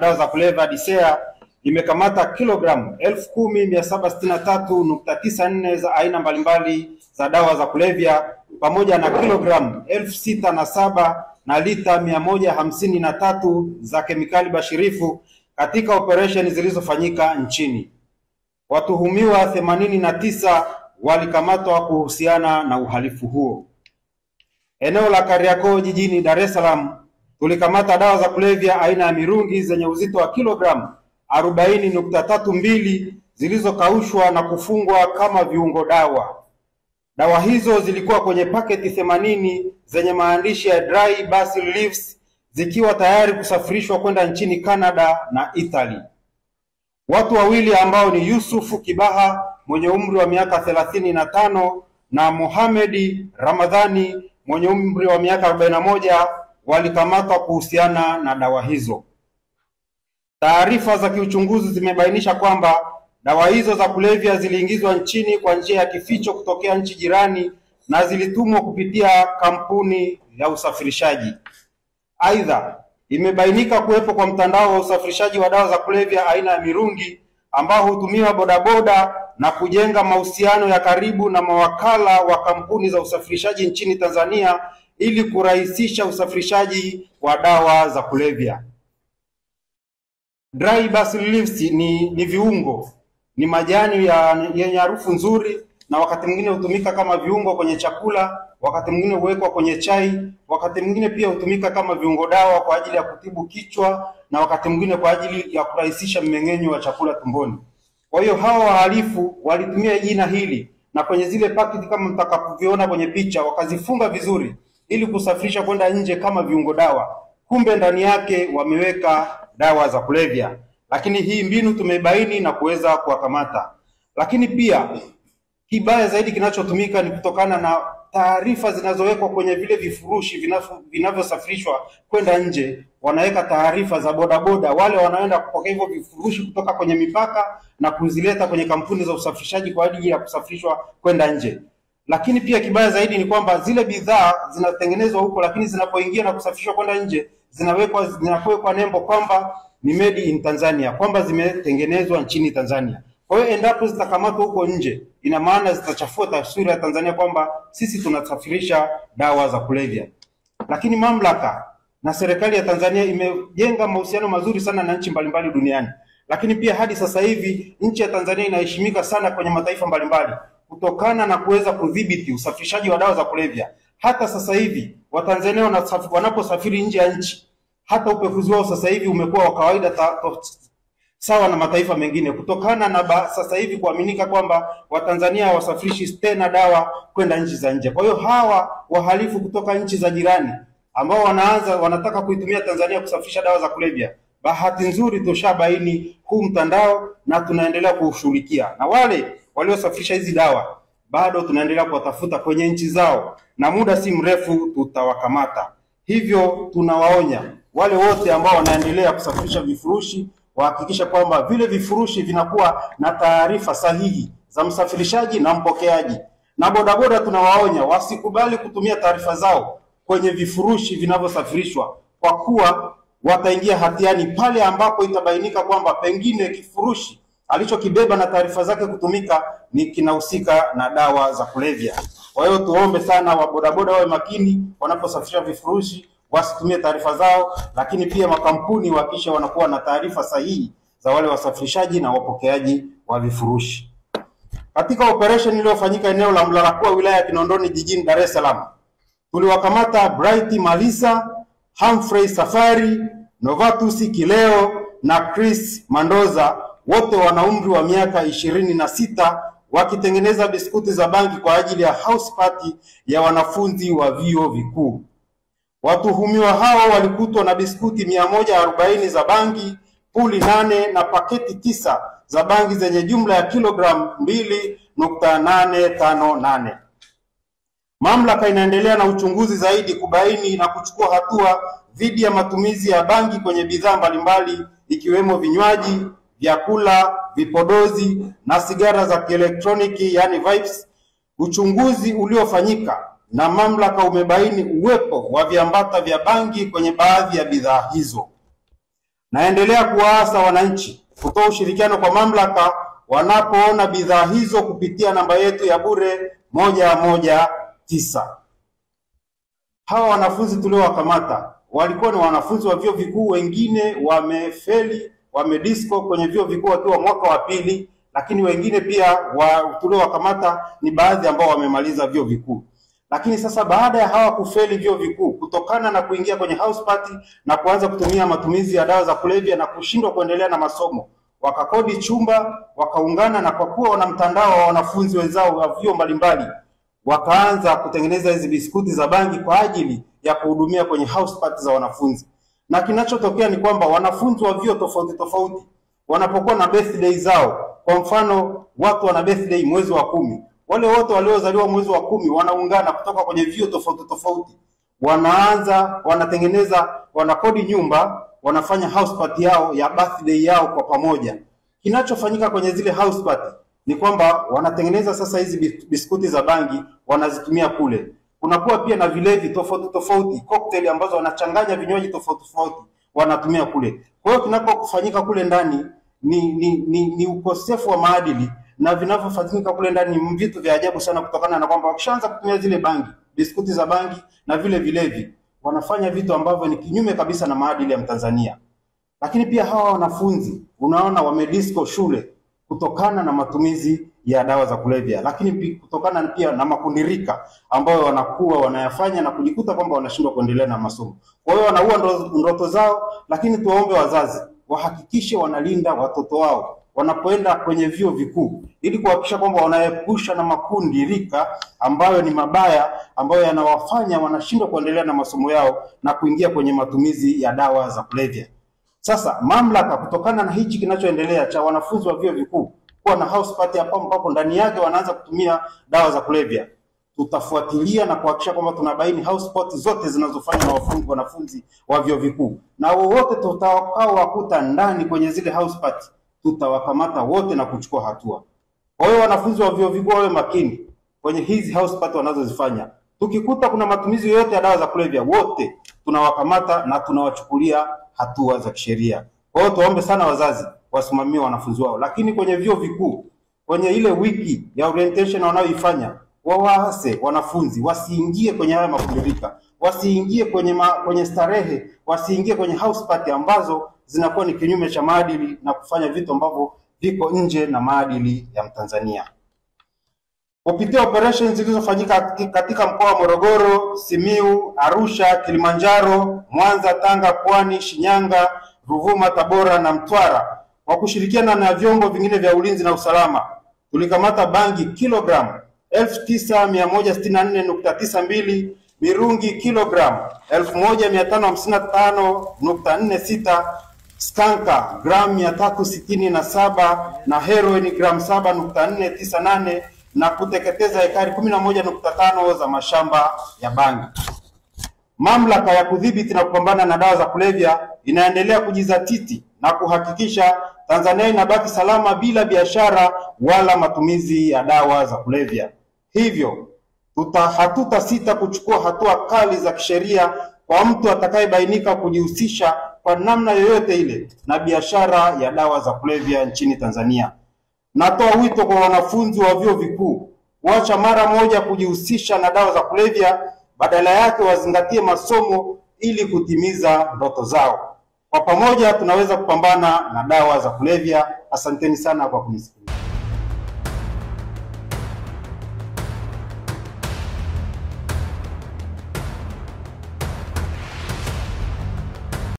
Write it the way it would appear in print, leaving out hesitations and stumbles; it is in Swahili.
Dawa za Kulevya DCEA imekamata kilogramu 10,763.94 za aina mbalimbali za dawa za kulevya pamoja na kilogramu 6,007 na lita 153 za kemikali bashirifu katika operesheni zilizofanyika nchini. Watuhumiwa 89 walikamatwa kuhusiana na uhalifu huo. Eneo la Kariakoo jijini Dar es Salaam tulikamata dawa za kulevya aina ya mirungi zenye uzito wa kilogramu 40.32 zilizokaushwa na kufungwa kama viungo dawa. Dawa hizo zilikuwa kwenye paketi 80 zenye maandishi ya dry basil leaves zikiwa tayari kusafirishwa kwenda nchini Canada na Italy. Watu wawili ambao ni Yusufu Kibaha mwenye umri wa miaka 35 na Mohamedi Ramadhani mwenye umri wa miaka 41 walikamatwa kuhusiana na dawa hizo. Taarifa za kiuchunguzi zimebainisha kwamba dawa hizo za kulevya ziliingizwa nchini kwa njia ya kificho kutokea nchi jirani na zilitumwa kupitia kampuni ya usafirishaji. Aidha, imebainika kuwepo kwa mtandao wa usafirishaji wa dawa za kulevya aina ya mirungi ambao hutumiwa bodaboda na kujenga mahusiano ya karibu na mawakala wa kampuni za usafirishaji nchini Tanzania ili kurahisisha usafirishaji wa dawa za kulevya. Dry basil leaves ni viungo, ni majani yenye harufu nzuri na wakati mwingine hutumika kama viungo kwenye chakula, wakati mwingine huwekwa kwenye chai, wakati mwingine pia hutumika kama viungo dawa kwa ajili ya kutibu kichwa na wakati mwingine kwa ajili ya kurahisisha mmeng'enyo wa chakula tumboni. Kwa hiyo hawa wahalifu walitumia jina hili na kwenye zile pakiti kama mtakapoviona kwenye picha wakazifunga vizuri ili kusafirisha kwenda nje kama viungo dawa. Kumbe ndani yake wameweka dawa za kulevya. Lakini hii mbinu tumebaini na kuweza kuwakamata. Lakini pia kibaya zaidi kinachotumika ni kutokana na taarifa zinazowekwa kwenye vile vifurushi vinavyosafirishwa kwenda nje. Wanaweka taarifa za bodaboda wale wanaenda kupokea hivyo vifurushi kutoka kwenye mipaka na kuzileta kwenye kampuni za usafirishaji kwa ajili ya kusafirishwa kwenda nje. Lakini pia kibaya zaidi ni kwamba zile bidhaa zinatengenezwa huko, lakini zinapoingia na kusafirishwa kwenda nje zinawekwa nembo kwamba ni made in Tanzania, kwamba zimetengenezwa nchini Tanzania. Kwa hiyo endapo zitakamatwa huko nje, ina maana zitachafua taswira ya Tanzania kwamba sisi tunasafirisha dawa za kulevya. Lakini mamlaka na serikali ya Tanzania imejenga mahusiano mazuri sana na nchi mbalimbali duniani. Lakini pia hadi sasa hivi nchi ya Tanzania inaheshimika sana kwenye mataifa mbalimbali kutokana na kuweza kudhibiti usafirishaji wa dawa za kulevya. Hata sasa hivi Watanzania wanaposafiri nje ya nchi, hata upekuzi wao sasa hivi umekuwa wa kawaida sawa na mataifa mengine, kutokana na sasa hivi kuaminika kwamba Watanzania hawasafirishi tena dawa kwenda nchi za nje. Kwa hiyo hawa wahalifu kutoka nchi za jirani ambao wanataka kuitumia Tanzania kusafirisha dawa za kulevya, bahati nzuri tushabaini huu mtandao na tunaendelea kuushughulikia. Na wale waliosafirisha hizi dawa bado tunaendelea kuwatafuta kwenye nchi zao na muda si mrefu tutawakamata. Hivyo tunawaonya wale wote ambao wanaendelea kusafirisha vifurushi wahakikisha kwamba vile vifurushi vinakuwa na taarifa sahihi za msafirishaji na mpokeaji. Na bodaboda tunawaonya wasikubali kutumia taarifa zao kwenye vifurushi vinavyosafirishwa, kwa kuwa wataingia hatiani pale ambapo itabainika kwamba pengine kifurushi alichokibeba na taarifa zake kutumika ni kinahusika na dawa za kulevya. Kwa hiyo tuombe sana wa bodaboda wawe makini wanaposafirisha vifurushi, wasitumie taarifa zao, lakini pia makampuni wahakikishe wanakuwa na taarifa sahihi za wale wasafirishaji na wapokeaji wa vifurushi. Katika operation iliyofanyika eneo la Mlalakuwa wilaya ya Kinondoni jijini Dar es Salaam, tuliwakamata Bright Malisa, Humphrey Safari, Novatus Kileo na Chris Mandoza, wote wana umri wa miaka 26, wakitengeneza biskuti za bangi kwa ajili ya house party ya wanafunzi wa vyuo vikuu. Watuhumiwa hao walikutwa na biskuti 140 za bangi, puli 8 na paketi 9 za bangi zenye jumla ya kilogramu 2.858. Mamlaka inaendelea na uchunguzi zaidi kubaini na kuchukua hatua dhidi ya matumizi ya bangi kwenye bidhaa mbalimbali ikiwemo vinywaji, vyakula, vipodozi na sigara za kielektroniki yani vapes. Uchunguzi uliofanyika na mamlaka umebaini uwepo wa viambata vya bangi kwenye baadhi ya bidhaa hizo. Naendelea kuwaasa wananchi kutoa ushirikiano kwa mamlaka wanapoona bidhaa hizo kupitia namba yetu ya bure 119. Hawa wanafunzi tuliowakamata walikuwa ni wanafunzi wa vyuo vikuu, wengine wamefeli, wamedisco kwenye vyuo vikuu wakiwa mwaka wa pili, lakini wengine pia tuliowakamata ni baadhi ambao wamemaliza vyuo vikuu. Lakini sasa baada ya hawa kufeli vyuo vikuu kutokana na kuingia kwenye house party na kuanza kutumia matumizi ya dawa za kulevya na kushindwa kuendelea na masomo, wakakodi chumba, wakaungana, na kwa kuwa wana mtandao wa wanafunzi wenzao wa vyuo mbalimbali, wakaanza kutengeneza hizi biskuti za bangi kwa ajili ya kuhudumia kwenye house party za wanafunzi. Na kinachotokea ni kwamba wanafunzi wa vyuo tofauti tofauti wanapokuwa na birthday zao, kwa mfano watu wana birthday mwezi wa 10, wale wote waliozaliwa mwezi wa 10 wanaungana kutoka kwenye vyuo tofauti tofauti, wanaanza, wanatengeneza, wanakodi nyumba, wanafanya house party yao ya birthday yao kwa pamoja. Kinachofanyika kwenye zile house party ni kwamba wanatengeneza sasa hizi biskuti za bangi, wanazitumia kule. Kunakuwa pia na vilevi tofauti tofauti, cocktail ambazo wanachanganya vinywaji tofauti tofauti, wanatumia kule. Kwa hiyo kinachofanyika kule ndani ni ukosefu wa maadili, na vinavyofanyika kule ndani ni vitu vya ajabu sana, kutokana na kwamba wakishaanza kutumia zile bangi, biskuti za bangi na vile vilevi, wanafanya vitu ambavyo ni kinyume kabisa na maadili ya Mtanzania. Lakini pia hawa wanafunzi unaona wamedisco shule kutokana na matumizi ya dawa za kulevya, lakini kutokana pia na makundirika ambayo wanakuwa wanayafanya na kujikuta kwamba wanashindwa kuendelea na masomo. Kwa hiyo wanaua ndoto zao. Lakini tuwaombe wazazi wahakikishe wanalinda watoto wao wanapoenda kwenye vyuo vikuu, ili kuhakikisha kwamba wanaepusha na makundi rika ambayo ni mabaya, ambayo yanawafanya wanashindwa kuendelea na masomo yao na kuingia kwenye matumizi ya dawa za kulevya. Sasa mamlaka, kutokana na hichi kinachoendelea cha wanafunzi wa vyuo vikuu kuwa na house party hapo ambapo ndani yake wanaanza kutumia dawa za kulevya, tutafuatilia na kuhakikisha kwamba tunabaini house party zote zinazofanywa na wanafunzi wa vyuo vikuu, na wowote tutakao wakuta ndani kwenye zile house party tutawakamata wote na kuchukua hatua. Kwa hiyo wanafunzi wa vyuo vikuu wawe makini kwenye hizi house party wanazozifanya. Tukikuta kuna matumizi yoyote ya dawa za kulevya, wote tunawakamata na tunawachukulia hatua za kisheria. Kwa hiyo tuombe sana wazazi wasimamie wanafunzi wao, lakini kwenye vyuo vikuu, kwenye ile wiki ya orientation wanayoifanya, wawaase wanafunzi wasiingie kwenye haya makundirika, wasiingie kwenye starehe, wasiingie kwenye house party ambazo zinakuwa ni kinyume cha maadili na kufanya vitu ambavyo viko nje na maadili ya Mtanzania. Kupitia operations zilizofanyika katika mkoa wa Morogoro, Simiu, Arusha, Kilimanjaro, Mwanza, Tanga, Pwani, Shinyanga, Ruvuma, Tabora na Mtwara, kwa kushirikiana na vyombo vingine vya ulinzi na usalama, tulikamata bangi kilogramu 9164.92, mirungi kilogramu 1555.46, skanka gramu 367 na heroin gramu 7.498 na kuteketeza ekari 11.5 za mashamba ya bangi. Mamlaka ya kudhibiti na kupambana na dawa za kulevya inaendelea kujizatiti na kuhakikisha Tanzania inabaki salama bila biashara wala matumizi ya dawa za kulevya. Hivyo hatutasita kuchukua hatua kali za kisheria kwa mtu atakayebainika kujihusisha kwa namna yoyote ile na biashara ya dawa za kulevya nchini Tanzania. Natoa wito kwa wanafunzi wa vyuo vikuu kuacha mara moja kujihusisha na dawa za kulevya, badala yake wazingatie masomo ili kutimiza ndoto zao. Kwa pamoja tunaweza kupambana na dawa za kulevya. Asanteni sana kwa kunisikiliza.